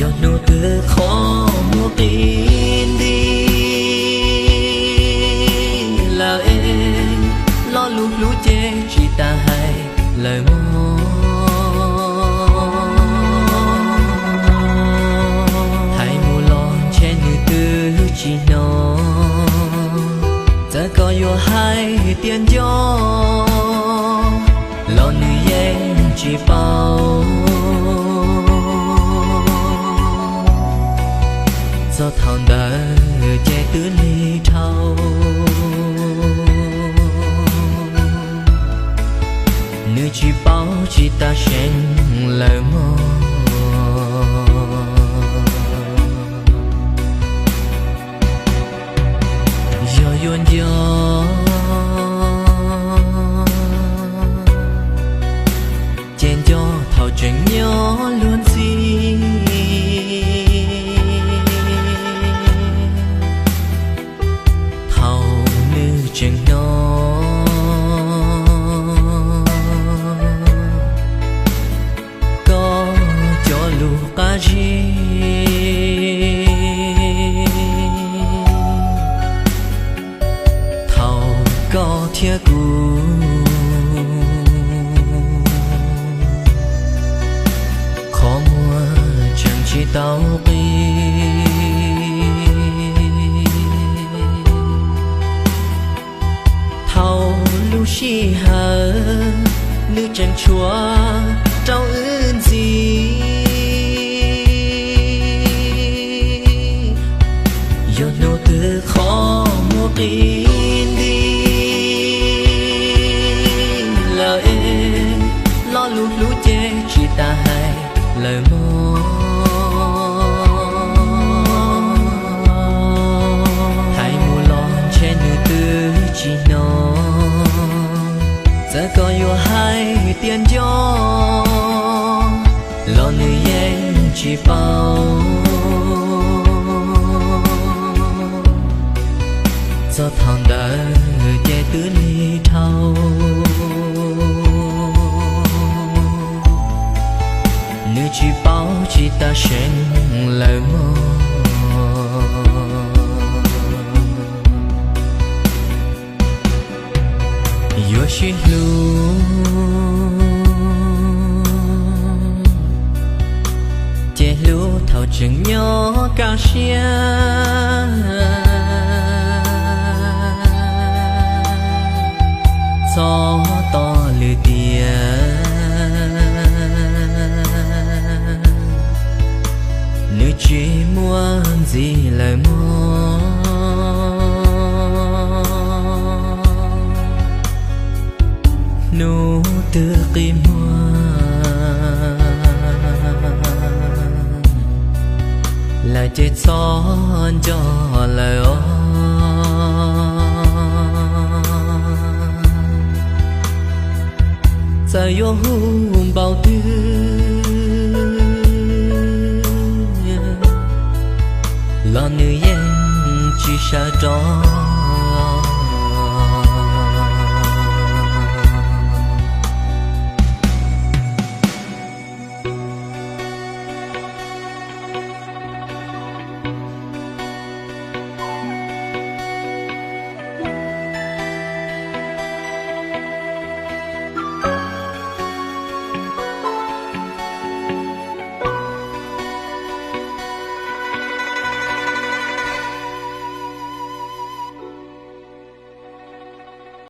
Yog hnub twg qhov muag qi nti lawm es, lo lus hlub ces tsis tas hais lawm mog. Hais mus los ntshe nws twb tsis hnov, txawm koj yuav hais tias nco los nws yeej tsis paub. Txog thaum ntawd ces twb lig dhau, nws tsis paub tsis tas seev lawm mog. Yog yuav nco ces nco thaum tseem nyob luag ntxhi, thaum nws tseem hnov koj cov lus qab zib, thaum koj thiab kuv qhov muag tseem tsis tau qi. Thaum lub sij hawm nws tseem tshuav rau wb ntxiv, yog hnub twg qhov muag qi nti lawm es, lo lus hlub ces tsis tas hais lawm mog. Hais mus los ntshe nws twb tsis hnov, txawm koj yuav hais tias nco los nws yeej tsis paub. Txog thaum ntawd ces twb lig dhau, nws tsis paub tsis tas seev lawm mog. Yuav sib hlub ces hlub thaum tseem nyob kaj siab, txhob tos lwm tiam, nws tsis muaj ntxiv lawm mog. Hnub twg qi muag lawm ces txhob nco lawm os. Txawm yuav hu npaum twg los nws yeej tsis sawv rov